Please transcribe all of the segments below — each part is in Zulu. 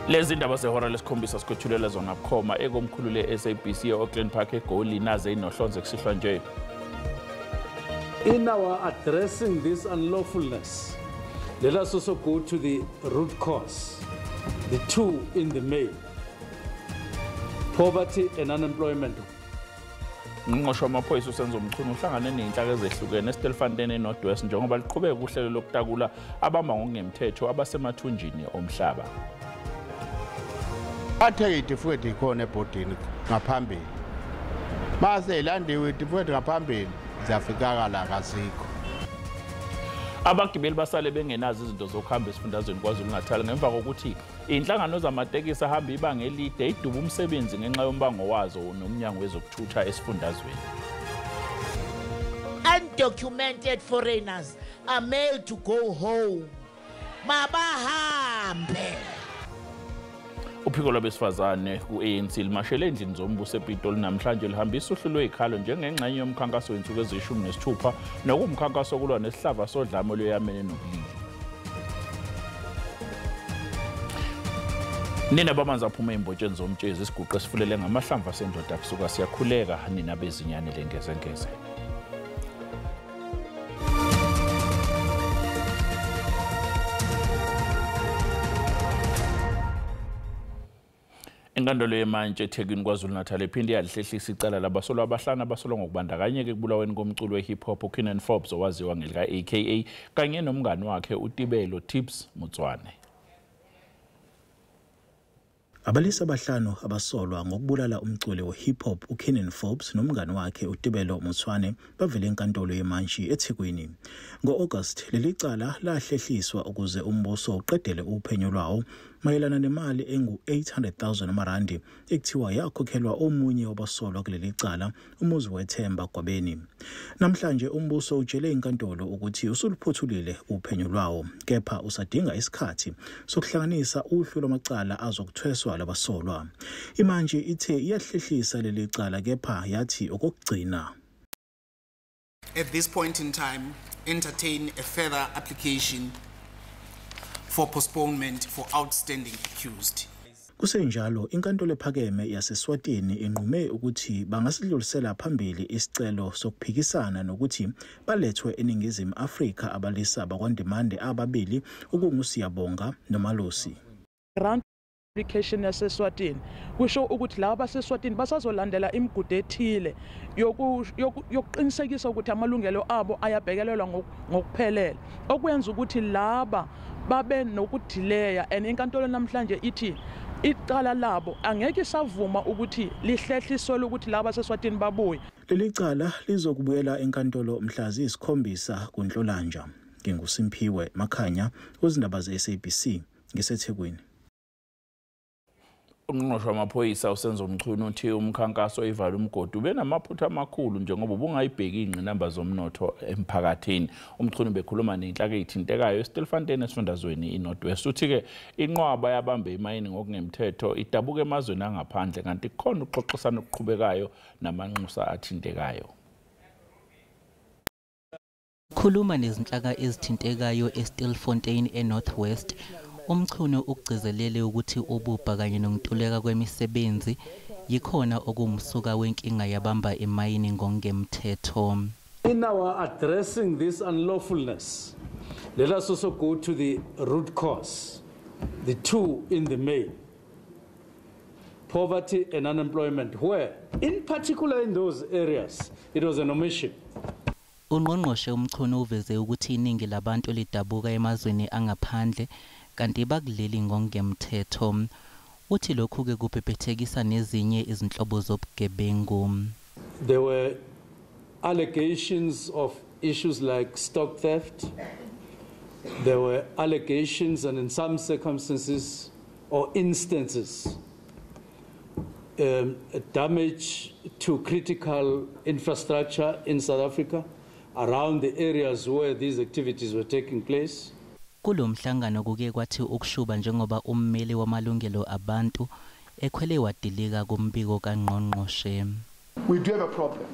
Lezi ndaba zehora lesikhombisa sikwethulela zona bukhoma ekomkhulu le-SABC e-Auckland Park eGoli naze inohlonze kusihlwa nje. In our addressing this unlawfulness, let us also go to the root cause, the two in the main, poverty and unemployment. Ungqongqoshe wamaphoyisa uSenzo Mchunu uhlangane nezinhlaka ezehlukene eStilfontein eNorth West njengoba liqhubeka uhlelo lokutakula abamba ngokungemthetho abasemathunjini omhlaba. Bathe itifiketi ikhona ebhodini ngaphambili. Mase ilandiwe itifiketi ngaphambili ziyafikakala kazikho. Abagibeli basale bengenazo izinto zokuhamba esifundazweni KwaZulu-Natal ngemva kokuthi inhlangano zamatekisi ahamba ibanga elide iduba umsebenzi ngenxa yombango wazo nomnyango wezokuthutha esifundazweni. Undocumented foreigners are made to go home. Mabahambe. Uphiko lwabesifazane ku-ANC limashele endlini zombuso ePitoli namhlanje lihambisa uhlu lwezikhalo njengengxenye yomkhankaso wensuku eziyi-16 nokuwumkhankaso wokulwa nesihlava sodlame oluyamene nobulili. Nina bamanzi aphuma ey'mbotsheni zomtshezi isiguqo esifulele ngamahlamvu asendoda kusuka siyakhuleka nina bezinyane lengezengeze. Inkantolo yemantshi eThekwini KwaZulu-Natal iphinde yalihlehlisa icala labasolwa abahlanu abasolwa ngokubandakanyeka ekubulaweni komculo we-hip hop uKiernan Forbes owaziwa ngelika-AKA kanye nomngani wakhe uTibelo Tips Motswane. Abalisa abahlanu abasolwa ngokubulala umculi we-hip hop uKiernan Forbes nomngani wakhe uTibelo Motswane bavele enkantolo yemantshi eThekwini. Ngo-August leli cala lahlehliswa ukuze umbuso uqedele uphenyo lwawo mayelana nemali engu-800,000 amarandi ekuthiwa yakhokhelwa omunye wabasolwa kuleli cala uMuziwethemba Gwabeni. Namhlanje umbuso utshele inkantolo ukuthi usuluphothulile uphenyo lwawo, kepha usadinga isikhathi sokuhlanganisa uhlu lwamacala azokuthweswa labasolwa. Imantshi ithe iyahlehlisa leli cala kepha yathi okokugcina. At this point in time, entertain a further application for postponement for outstanding accused. Kusenjalo, inkantolo ephakeme yaseSwatini inqume ukuthi bangasidlulisela phambili isicelo sokuphikisana nokuthi balethwe eNingizimu Afrika abalisa bakwaNdimande ababili okunguSiyabonga noMalusi. Grant application yaseSwatini kusho ukuthi laba baseSwatini basazolandela imigudu ethile yokuqinisekisa ukuthi amalungelo abo ayabhekelelwa ngokuphelele, okwenza ukuthi laba babe nokudileya. And inkantolo namhlanje ithi icala labo angeke isavuma ukuthi lihlehliselwe ukuthi laba baseSwatini babuye. Leli cala lizokubuyela enkantolo mhla ziyisikhombisa kuNhlolanja. NginguSimphiwe Makhanya wezindaba ze-SABC ngiseThekwini. Ungqongqoshe wamaphoyisa uSenzo Mchunu uthi umkhankaso oyivala umgodi ube namaphutha amakhulu njengoba ubungayibheki ingqinamba zomnotho emphakathini. UMchunu bekhuluma nenhlaka eyithintekayo eStilfontein esifundazweni iNorth West. Uthi-ke inqwaba yabambe imayini ngokungemthetho idabuka emazweni angaphandle kanti kukhona ukuxoxisana okuqhubekayo namanxusa athintekayo. Khuluma nezinhlaka ezithintekayo eStilfontein eNorth West, uMchunu ukugcizelele ukuthi ububha kanye nokuntuleka kwemisebenzi yikhona okuwumsuka wenkinga yabamba imayini ngokungemthetho. In our addressing this unlawfulness, let us also go to the root cause, the two in the main, poverty and unemployment, where, in particular in those areas, it was an omission. Ungqongqoshe uMchunu uveze ukuthi iningi labantu lidabuka emazweni angaphandle kanti bakuleli ngokungemthetho. Uthi lokhu-ke kubhebhethekisa nezinye izinhlobo zobugebengu. There were allegations of issues like stock theft. There were allegations and in some circumstances or instances damage to critical infrastructure in South Africa around the areas where these activities were taking place. Kulo mhlangano kuke kwathi ukushuba njengoba ummeli wamalungelo abantu ekhwele wadilika kumbiko kaNgqongqoshe. We do have a problem.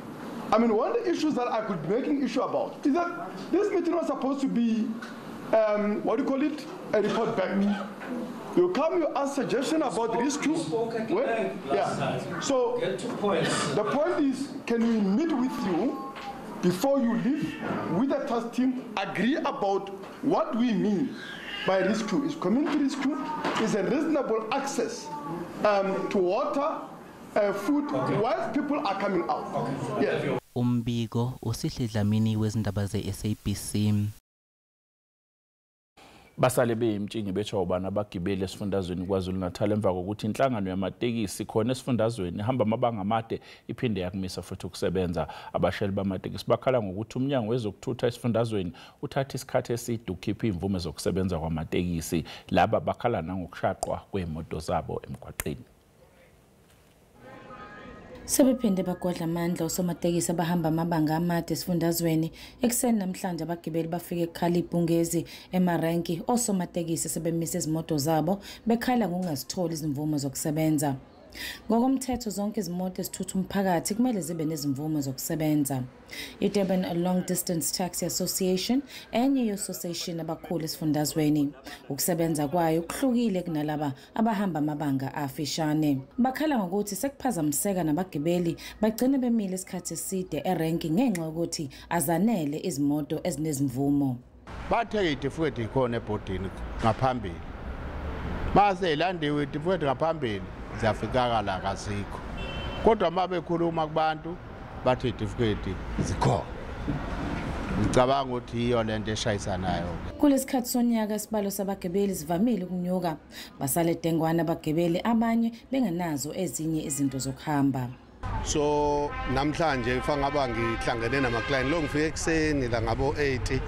I mean, one of the issues that I could be making issue about is that this meeting was supposed to be, what do you call it? a report back. You come, you ask suggestion about rescue. Well, yeah. So the point is, can we meet with you before you leave with the task team, agree about what we mean by rescue? Is community rescue is a reasonable access to water, food, while people are coming out. Okay. Yeah. Umbiko uSihle Dlamini wezindaba ze-SABC. Basale beyimtshingi bethu obana abagibeli esifundazweni KwaZulu-Natal emva kokuthi inhlangano yamatekisi khona esifundazweni ihamba amabanga amade iphinde yakumisa futhi ukusebenza. Abashayeli bamatekisi bakhala ngokuthi umnyango wezokuthutha esifundazweni uthatha isikhathi eside ukukhipha imvume zokusebenza kwamatekisi. Laba bakhala nangokushaqwa kwezimoto zabo emgwaqeni. Sebephinde bagodla amandla osomatekisi abahamba amabanga amade esifundazweni. Ekuseni namhlanje abagibeli bafike ekhala ibhungezi emarenki. Osomatekisi sebemise izimoto zabo bekhala ngokungazitholi izimvume zokusebenza. Ngokomthetho zonke izimoto ezithutha umphakathi kumele zibe nezimvume zokusebenza. I-Durban Long Distance Taxi Association enye ye-association abakhulu esifundazweni. Ukusebenza kwayo kuhlukile kunalaba abahamba amabanga afishane. Bakhala ngokuthi sekuphazamiseka nabagibeli bagcine bemile isikhathi eside erenki ngenxa yokuthi azanele izimoto ezinezimvumo. Bathe itifiketi ikhona ebhodini ngaphambili. Mase ilandiwe itifiketi ngaphambili ziyafikakala kasikho. Kodwa uma bekhuluma kubantu bathi itifiketi zikhona. Ngicabanga ukuthi yiyo lento eshayisanayo. Kulesikhathi sonyaka isibalo sabagibeli sivamile ukunyuka. Basale dengwana abagibeli abanye bengenazo ezinye izinto zokuhamba. So namhlanje ngaba ngihlangene nama-client lo ngifike ekuseni la ngabo 8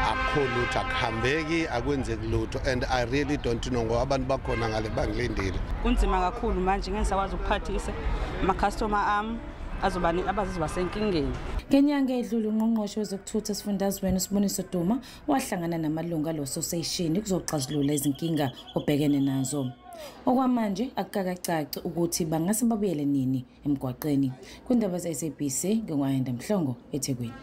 akukho lutho, akuhambeki, akwenzeki lutho, and I really don't know ngoba abantu bakhona ngale bangilindile. Kunzima kakhulu manje ngeke ngisakwazi ukuphathisa ama-customer ami azoba abazizoba senkingeni. Ngenyanga edlule ungqongqoshe wezokuthutha esifundazweni uSiboniso Duma wahlangana namalungu alo association ukuzoxazulula izinkinga obhekene nazo. Okwamanje akukakacaci ukuthi bangase babuyele nini emgwaqeni. Kwindaba ze-SABC ngingu-Ayanda Mhlongo eThekwini.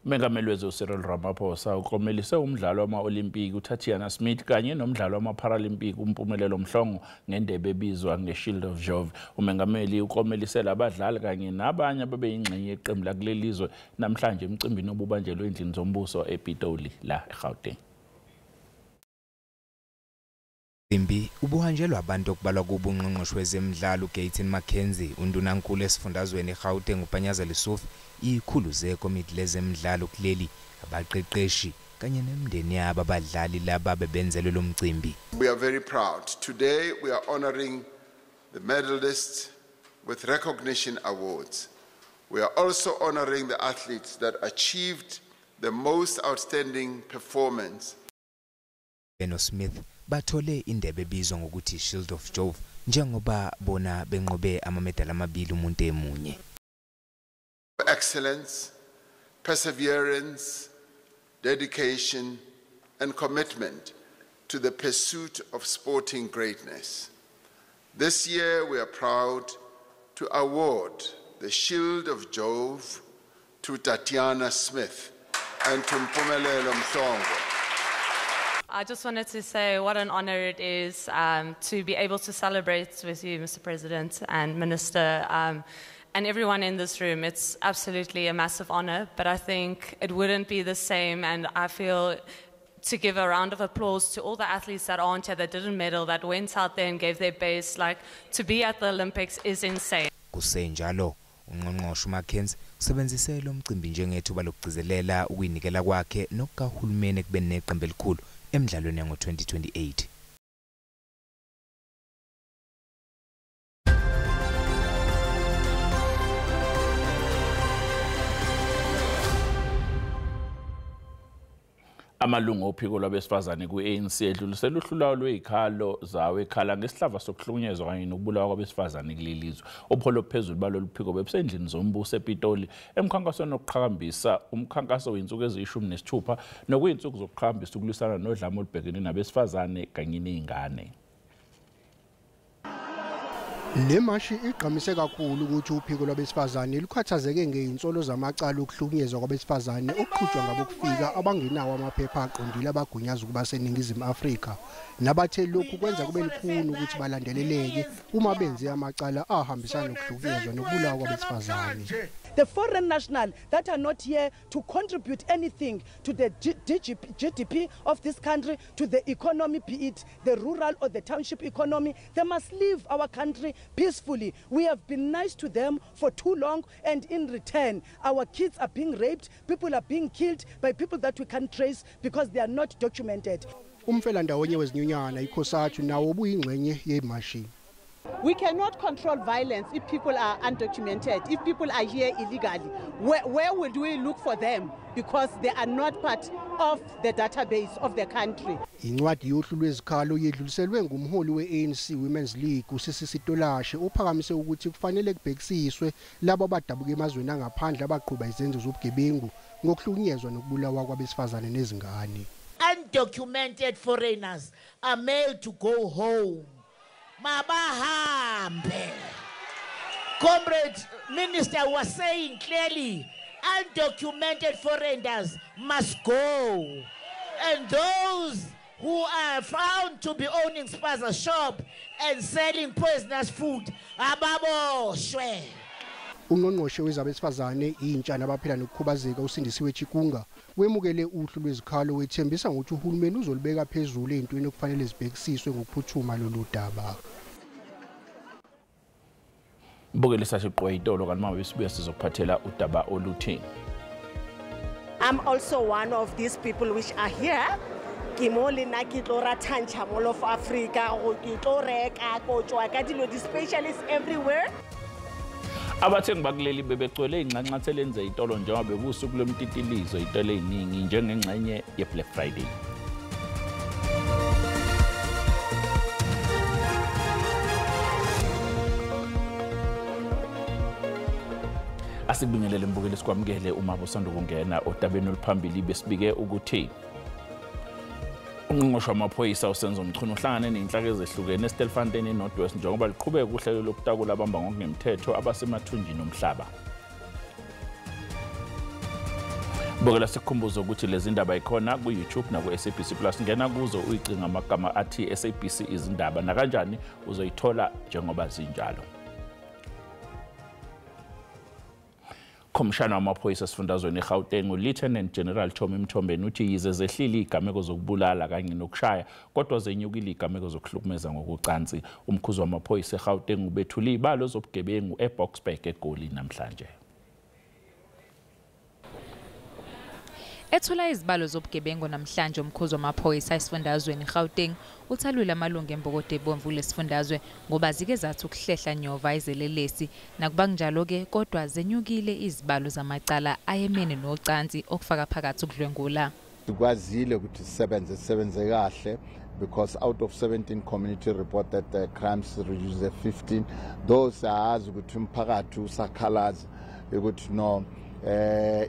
Umengameli wezwe Cyril Ramaphosa uklomelise umdlalo wama-Olimpiki uTatiana Smith kanye nomdlalo wama-Paralympic uMpumelelo Mhlongo ngendebe ebizwa nge-Shield of Jove. Umengameli uklomelise labadlali kanye nabanye ababeyingxenye yeqembu lakuleli lizwe namhlanje emcimbini obubanjelwe endlini zombuso ePitoli la eGauteng. Umcimbi ubuhanjelwa abantu okubalwa kubo ungqongqoshe wezemidlalo uGayton McKenzie, undunankulu esifundazweni eGauteng uPanyaza Lesufi, izikhulu zekomiti lezemidlalo kuleli, abaqeqeshi kanye nemindeni yabo abadlali laba bebenzelwe lo mcimbi. We are very proud. Today we are honoring the medalists with recognition awards. We are also honoring the athletes that achieved the most outstanding performance. Beno Smith bathole indebe ebizwa ngokuthi Shield of Jove njengoba bona benqobe amamedali amabili umuntu emunye. Excellence, perseverance, dedication and commitment to the pursuit of sporting greatness. This year we are proud to award the Shield of Jove to Tatiana Smith and to Mpumelelo Mhlongo. I just wanted to say what an honor it is to be able to celebrate with you, Mr. President and Minister, and everyone in this room. It's absolutely a massive honor, but I think it wouldn't be the same, and I feel to give a round of applause to all the athletes that aren't here, that didn't medal, that went out there and gave their best. Like, to be at the Olympics is insane. Kusenjalo, ungqongqoshe uMcKenzie usebenzise lo mcimbi njengethuba lokugcizelela ukuyinikela kwakhe nokukahulumeni ekubeni neqembu elikhulu emidlalweni yango-2028. Amalungu ophiko lwabesifazane kwi-ANC edlulisela uhlu lwawo lwezikhalo zawo ekhala ngesihlava sokuhlukunyezwa kanye nokubulawa kwabesifazane kuleli lizwe. Ubuholi obuphezulu balolu phiko bebusendlini zombuso ePitoli emkhankasweni wokuqhakambisa umkhankaso wezinsuku eziyi-16 nokuyinsuku zokuqhakambisa ukulwisana nodlame olubhekene nabesifazane kanye nezingane. Le mashi igqamise kakhulu ukuthi uphiko lwabesifazane lukhathazeke ngezinsolo zamacala okuhlukunyezwa kwabesifazane okuqhutshwa ngabokufika abangenawo amaphepha aqondile abagunyaza ukuba seNingizimu Afrika nabathe lokhu kwenza kube lukhuni ukuthi balandeleleke uma benze amacala ahambisana nokuhlukunyezwa nokubulawa kwabesifazane. The foreign national that are not here to contribute anything to the GDP of this country, to the economy, be it the rural or the township economy, they must leave our country peacefully. We have been nice to them for too long, and in return, our kids are being raped, people are being killed by people that we can't trace because they are not documented. Umfelandawonye wezinyunyana iCOSATU nawo ubuyingxenye yemashi. We cannot control violence if people are undocumented, if people are here illegally. Where would we look for them? Because they are not part of the database of the country. Incwadi yohlu lwezikhalo yedluliselwe ngumholi we-ANC Women's League uSisisi Tolashe uphakamise ukuthi kufanele kubhekisiswe labo abadabuka emazweni angaphandle abaqhuba izenzo zobugebengu ngokuhlukunyezwa nokubulawa kwabesifazane nezingane. Undocumented foreigners are made to go home. Mabahambe. Comrade Minister was saying clearly, undocumented foreigners must go. And those who are found to be owning spaza shop and selling poisonous food, ababoshwe. Ungqongqoshe wezabesifazane intsha nabaphila nokukhubazeka uSindisiwe Chikunga wemukele uhlu lwezikhalo wethembisa ngokuthi uhulumeni uzolibeka phezulu ezintweni okufanele zibhekisiswe ngokuphuthuma lolu daba. Mbukeli sashiqwa itolo kanti mama besibuya sizokuphathela udaba oluthini. I'm also one of these people which are here. Ke mo le nna ke tlo rathantsha Mall of Africa, go ke tlo reka ko tswa ka dilo di-specialists everywhere. Abathengi bakuleli bebegcwele inxanxatheleni zezitolo njengoba bekusuku lwemtitilizo izitolo eziningi njengengxenye ye-Black Friday. Asikubingelele mbukeli sikwamukele uma busanda ukungena odabeni oluphambili besibike ukuthi ungqongqoshe wamaphoyisa uSenzo Mchunu uhlangane nezinhlaka ezehlukene eStelfontein eNorth West njengoba liqhubeka uhlelo lokutakula abamba ngokungemthetho abasemathunjini omhlaba. Bukela sikukhumbuza ukuthi lezi ndaba ikhona ku-YouTube naku-SABC Plus. Ngena kuzo uyicinga amagama athi SABC izindaba nakanjani uzoyithola njengoba zinjalo. Khomishana wamaphoyisa esifundazweni eGauteng uLieutenant General Tommy Mthombeni uthi yize zehlile izigameko zokubulala kanye nokushaya kodwa zenyukile izigameko zokuhlukumeza ngokucansi. Umkhuzi wamaphoyisa eGauteng ubethule izibalo zobugebengu eBoksburg eGoli namhlanje. Ethula izibalo zobugebengu namhlanje umkhuzi wamaphoyisa esifundazweni eGauteng uthalwile amalungu embokodo ebomvu lesifundazwe ngoba zike zathi ukuhlehla nyova izelelesi nakuba kunjalo-ke kodwa zenyukile izibalo zamacala ayemene nocansi okufaka phakathi ukudlwengula. Sikwazile ukuthi sisebenze kahle because out of 17 community reported crimes reduced 15 those sazi ukuthi umphakathi usakhalaza ukuthi no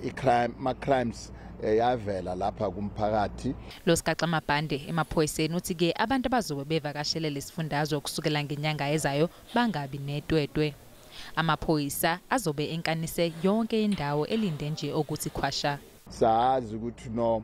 i-crime ma crimes yavela lapha kumphakathi. Lo sigaxa amabhande emaphoyiseni uthi ke abantu abazobe bevakashele lesifundazwe kusukela ngenyanga ezayo bangabi netwetwe. Amaphoyisa azobe enkanise yonke indawo elinde nje ukuthi khwasha. Sazi ukuthi no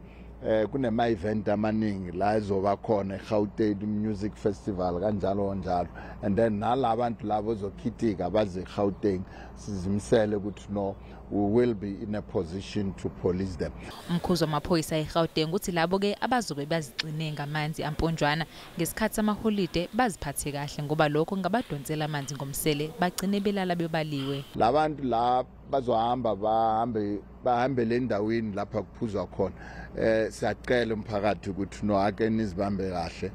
kunema event amaningi la ezoba khona eGauteng Music Festival kanjalo kanjalo and then nalabantu labo zokhithika baze eGauteng sizimisele ukuthi no we will be in a position to police them. Umkhuzi wamaphoyisa eGauteng uthi labo ke abazobe bazigcine ngamanzi amponjwana ngesikhathi samaholide baziphathe kahle ngoba lokho ngabadonsela amanzi ngomsele bagcine belala bebaliwe. Labantu la bazohamba bahambe endaweni lapha kuphuzwa khona siyacela umphakathi ukuthi no ake nizibambe kahle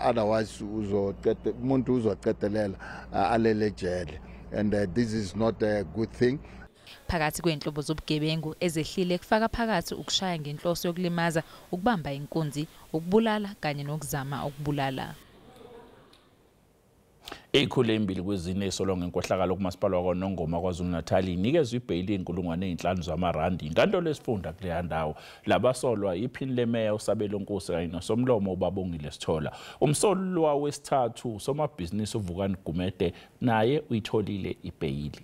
otherwise uzoqede umuntu uzoqedelela alele ejele and this is not a good thing. Phakathi kwenhlobo zobugebengu ezehlile kufaka phakathi ukushaya ngenhloso yokulimaza, ukubamba inkunzi, ukubulala kanye nokuzama ukubulala. Ikhulu embili kwezine esolwa ngenkohlakalo kumasipala wakwaNongoma KwaZulu-Natal inikezwe ibheyili 5,000 zamarandi inkantolo esifunda kuleya ndawo. Labasolwa iphini lemeya uSabelo Nkosi kanye nosomlomo uBabongile Sithola. Umsolwa wesithathu somabhizinisi uVukani Gumede naye uyitholile ibheyili.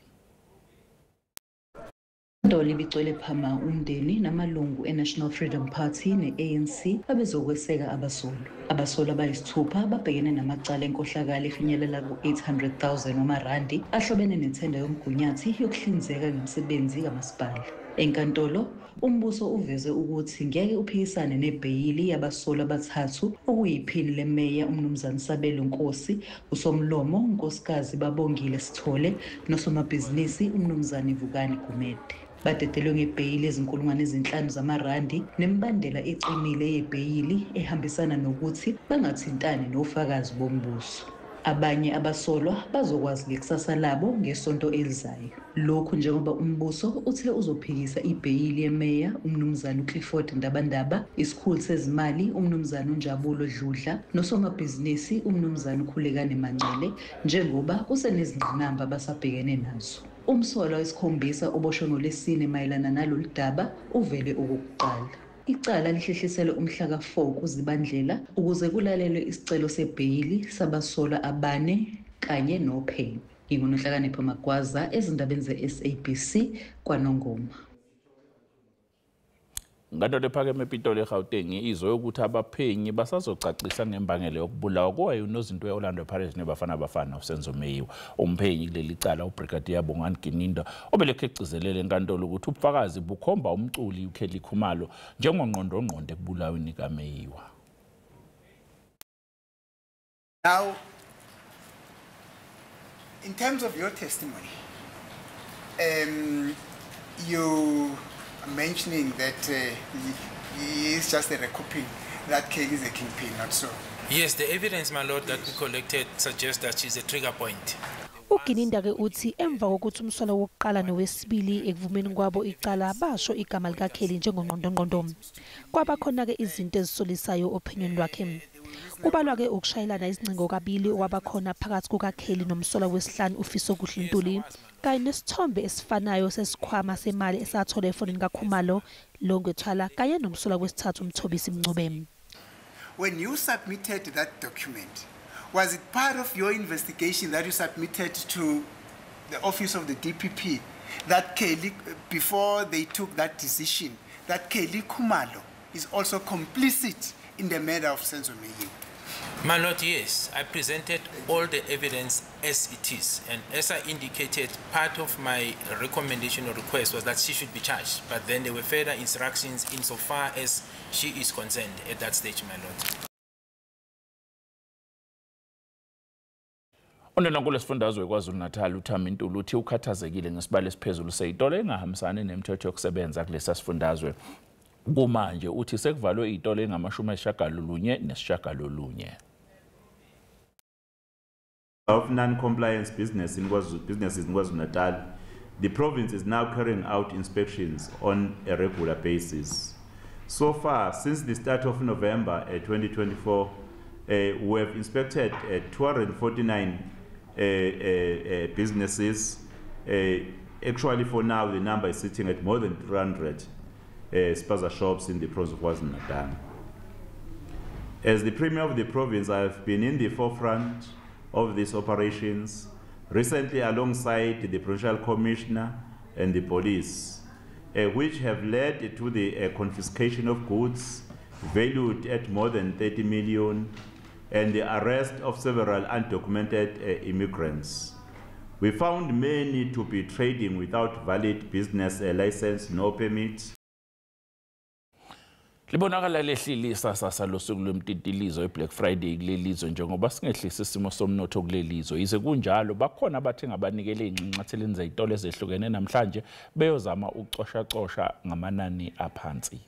Inkantolo ibigcwele phama umndeni namalungu e-National Freedom Party ne-ANC abezokweseka abasolwa. Abasolwa abayisithupha babhekene namacala enkohlakalo efinyelela ku-800,000 wamarandi ahlobene nethenda yomgunyathi yokuhlinzeka ngemisebenzi kamasipala. Enkantolo, umbuso uveze ukuthi ngeke uphikisane nebheyili yabasolwa abathathu okuyiphini lemeya uMnumzane Sabelo Nkosi, usomlomo uNkosikazi Babongile Sithole nosomabhizinisi uMnumzane Vukani Gumede. Badedelwe ngebheyili ezinkulungwane 5 zamarandi nemibandela eqinile yebheyili ehambisana nokuthi bangathintani nofakazi bombuso. Abanye abasolwa bazokwazi ngekusasa labo ngesonto elizayo. Lokhu njengoba umbuso uthe uzophikisa ibheyili yemeya uMnumzane uClifford Ndabandaba, isikhulu sezimali uMnumzane uNjabulo Dludla nosomabhizinisi uMnumzane uKhulekane Mancele, njengoba kusenezingqinamba abasabhekene nazo. Umsolwa wesikhombisa oboshwe ngoLwesine mayelana nalolu daba uvele okokuqala. Icala lihlehliselwe umhla ka-4 kuZibandlela ukuze kulalelwe isicelo sebheyili sabasolwa abane kanye nophenyo. NginguNohlakanipho Magwaza ezindabeni ze-SABC kwaNongoma. Inkantolo ephakeme ePitoli eGauteng izwe ukuthi abaphenyi basazocacisa ngembangela yokubulawa kwayo unozinto we-Orlando Pirates neBafana Bafana uSenzo Meyiwa. Umphenyi kuleli cala uBrigadier Bongani Gininda obelokhu egcizelele enkantolo ukuthi ubufakazi bukhomba umculi uKelly Khumalo njengongqondongqondo ekubulaweni kaMeyiwa. Now, in terms of your testimony, you are mentioning that he is just a recouping, that Kelly is a kingpin, not so. Yes, the evidence, my lord, that we collected suggests that she's a trigger point. UGininda ke uthi emva kokuthi umsolwa wokuqala nowesibili ekuvumeni kwabo icala basho igama likaKelly njengongqondongqondo. Kwaba khona ke izinto ezisolisayo ophenyweni lwakhe. Kubalwa ke ukushayelana izingcingo kabili okwabakhona phakathi kukaKelly nomsolwa wesihlanu uFisokuhle Ntuli kanye nesithombe esifanayo sesikhwama semali esatholwa efonini kaKhumalo, Longwe Twala kanye nomsolwa wesithathu uMthobisi Mncube. When you submitted that document, was it part of your investigation that you submitted to the office of the DPP that Kelly, before they took that decision, that Kelly Khumalo is also complicit in the murder of Senzo Meyiwa? My lord, yes. I presented all the evidence as it is. And as I indicated, part of my recommendation or request was that she should be charged. But then there were further instructions insofar as she is concerned at that stage, my lord. Undunankulu esifundazwe KwaZulu-Natal uThami Ntuli uthi ukhathazekile ngesibalo esiphezulu sezitolo engahambisani nemithetho yokusebenza kulesa sifundazwe. Kumanje uthi sekuvalwe izitolo engamashumi ayishiyagalolunye nesishiyagalolunye. Of non-compliance businesses in KwaZulu-Natal, the province is now carrying out inspections on a regular basis. So far, since the start of November 2024, we have inspected 249 businesses. Actually, for now, the number is sitting at more than 300 spaza shops in the province of KwaZulu-Natal. As the Premier of the province, I have been in the forefront of these operations, recently alongside the Provincial Commissioner and the police, which have led to the confiscation of goods valued at more than 30 million and the arrest of several undocumented immigrants. We found many to be trading without valid business license, no permit. Libonakala lehlile isasasa losuku lwemtitilizo iBlack Friday kuleli lizwe njengoba singehlisa isimo somnotho kuleli lizwe. Yize kunjalo bakhona abathenga abanikele izinxanxatheleni zezitolo ezehlukene namhlanje beyozama ukucoshacosha ngamanani aphansi.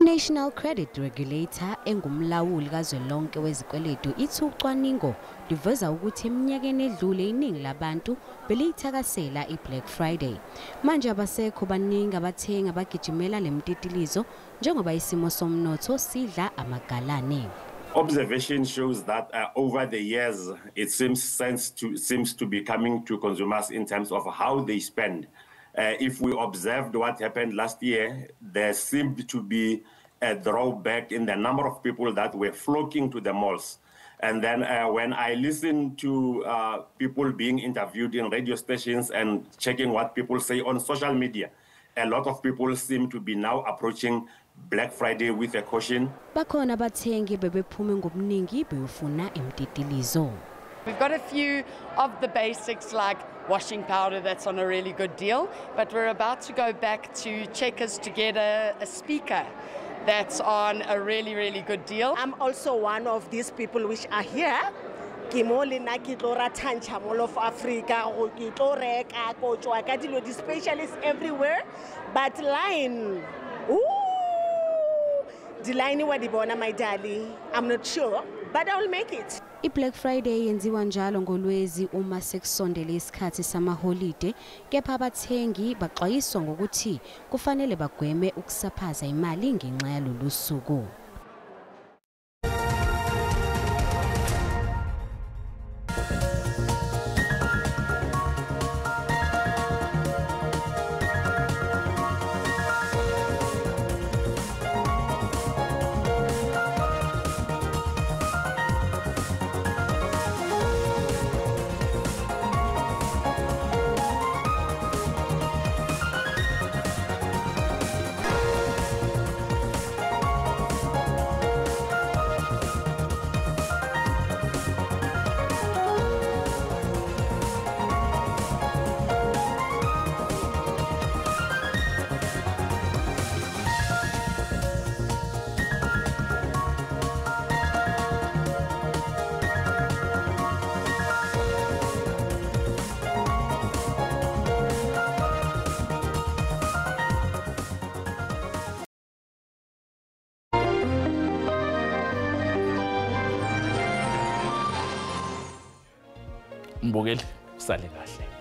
National Credit Regulator engumlawuli kazwelonke wezikweletu ithi ucwaningo liveza ukuthi eminyakeni edlule iningi labantu beliyithakasela i-Black Friday. Manje abasekho baningi abathengi abagijimela le mtitilizo njengoba isimo somnotho sidla amagalane. Observation shows that over the years, it seems to be coming to consumers in terms of how they spend. If we observed what happened last year, there seemed to be a drawback in the number of people that were flocking to the malls. And then when I listen to people being interviewed in radio stations and checking what people say on social media, a lot of people seem to be now approaching Black Friday with a caution. Bakhona abathengi bebephume ngobuningi beyofuna imtitilizo. We've got a few of the basics like washing powder that's on a really good deal, but we're about to go back to Checkers to get a speaker that's on a really, really good deal. I'm also one of these people which are here. Ke mo le nna ke tlo ratantšha Mall of Africa, ke tlo reka, ko tswa ka dilo di-specialists everywhere, but line, ooh, di line wa di bona, my darling. I'm not sure, but I will make it. I-Black Friday yenziwa njalo ngolwezi uma sekusondele isikhathi samaholide, kepha abathengi baxwayiswa ngokuthi kufanele bagweme ukusaphaza imali ngenxa yalolu suku. Mbukeli, sale kahle.